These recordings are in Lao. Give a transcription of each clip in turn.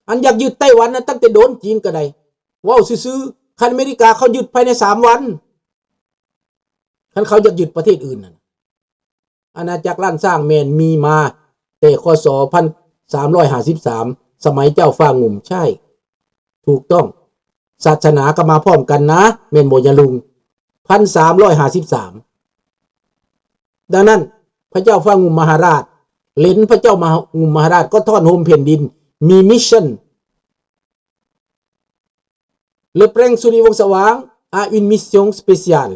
ອັນຢາກຍຶດໄຕ້ຫວັນນັ້ນຕັ້ງແຕ່ດົນ ຈີນກໍໄດ້ ເວົ້າຊື່ໆ ຄັນອາເມລິກາເຂົາຍຶດພາຍໃນສາມວັນ ຄັນເຂົາຢາກຍຶດປະເທດອື່ນນັ້ນ ອານາຈັກລ້ານຊ້າງແມ່ນມີມາແຕ່ ຄ.ສ. ພັນສາມຮ້ອຍຫ້າສິບສາມ ສະໄໝເຈົ້າຟ້າງຸ່ມ. ໃຊ່ ຖືກຕ້ອງ. ສາສະໜາກໍມາພ້ອມກັນນະ ແມ່ນບໍ່ຍາລຸງ? ພັນສາມຮ້ອຍຫ້າສິບສາມ. ດັ່ງນັ້ນ ພະເຈົ້າຟ້າງຸ່ມມະຫາລາດ ເຫຼັນພະເຈົ້າມະຫາ ງຸ່ມມະຫາລາດກໍທ້ອນໂຮມແຜ່ນດິນ ມີມິດຊັນ. Le Prince Surivongsavan a une mission spéciale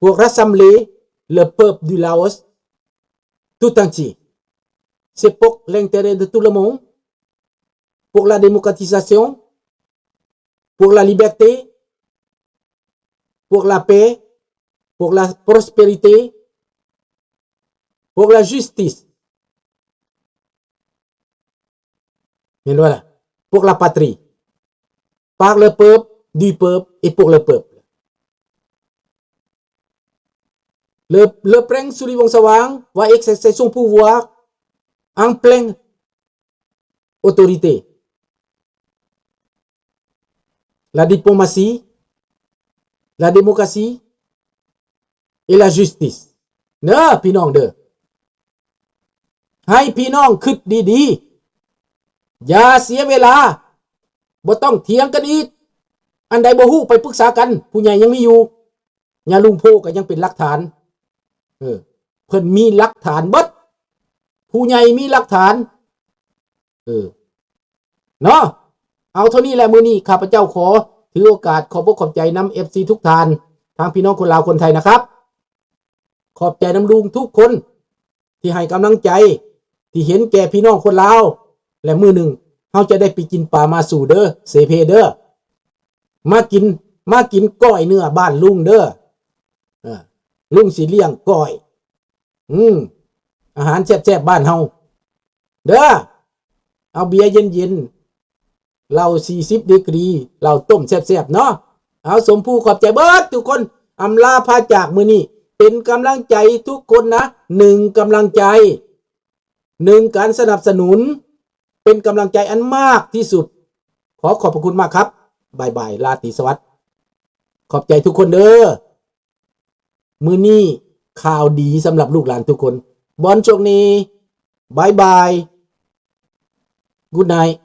pour rassembler le peuple du Laos tout entier. C'est pour l'intérêt de tout le monde, pour la démocratisation, pour la liberté, pour la paix, pour la prospérité, pour la justice. ເຫັນບໍ່ລະ? Pour la patrie. Par le peuple, du peuple et pour le peuple. Le, le Prince Surivongsavan va exercer son pouvoir en pleine autorité. La diplomatie, la démocratie et la justice. ເດີ ພີ່ນ້ອງເດີ ໃຫ້ພີ່ນ້ອງຄິດດີໆ ຢ່າເສຍເວລາ ບໍ່ຕ້ອງຖຽງກັນອີກ. ອັນໃດບໍ່ຮູ້ໄປປຶກສາກັນ ຜູ້ໃຫຍ່ຍັງມີຢູ່. ຍາລຸງໂພກໍຍັງເປັນຫຼັກຖານ. ເອີ ເພິ່ນມີຫຼັກຖານເບິດ ຜູ້ໃຫຍ່ມີຫຼັກຖານ. ເອີ ເນາະ ເອົາເທົ່ານີ້ແຫຼະ. ມື້ນີ້ຂ້າພະເຈົ້າຂໍຖືໂອກາດຂອບອົກຂອບໃຈນຳເອັຟຊີທຸກທ່ານ ທັງພີ່ນ້ອງຄົນລາວຄົນໄທນະຄັບ. ຂອບໃຈນຳລຸງທຸກຄົນທີ່ໃຫ້ກຳລັງໃຈ ທີ່ເຫັນແກ່ພີ່ນ້ອງຄົນລາວ ແລະ ມື້ໜຶ່ງເຮົາຈະໄດ້ໄປກິນປາມາຊູເດີ ເສເພເດີ ມາກິນ ມາກິນກ້ອຍເນື້ອບ້ານລຸງເດີ. ເອີ ລຸງຊິລ້ຽງກ້ອຍ ອືມ ອາຫານແຊບໆບ້ານເຮົາເດີ. ເອົາເບຍເຢັນໆ ເຫຼົ້າສີ່ສິບດີກຣີ ເຫຼົ້າຕົ້ມແຊບໆເນາະ. ເອົາ ສົມພູ ຂອບໃຈເບິດທຸກຄົນ. ອຳລາພາຈາກມື້ນີ້ ເປັນກຳລັງໃຈທຸກຄົນນະ ໜຶ່ງກຳລັງໃຈ ໜຶ່ງການສະໜັບສະໜູນ ເປັນກຳລັງໃຈອັນມາກທີ່ສຸດ. ຂໍຂອບພະຄຸນມາກຄັບ. ບາຍບາຍ ລາຕີສະຫວັດ. ຂອບໃຈທຸກຄົນເດີ. ມື້ນີ້ຂ່າວດີສຳລັບລູກຫຼານທຸກຄົນ. ບອນໂຊກດີ. ບາຍບາຍ. Good night.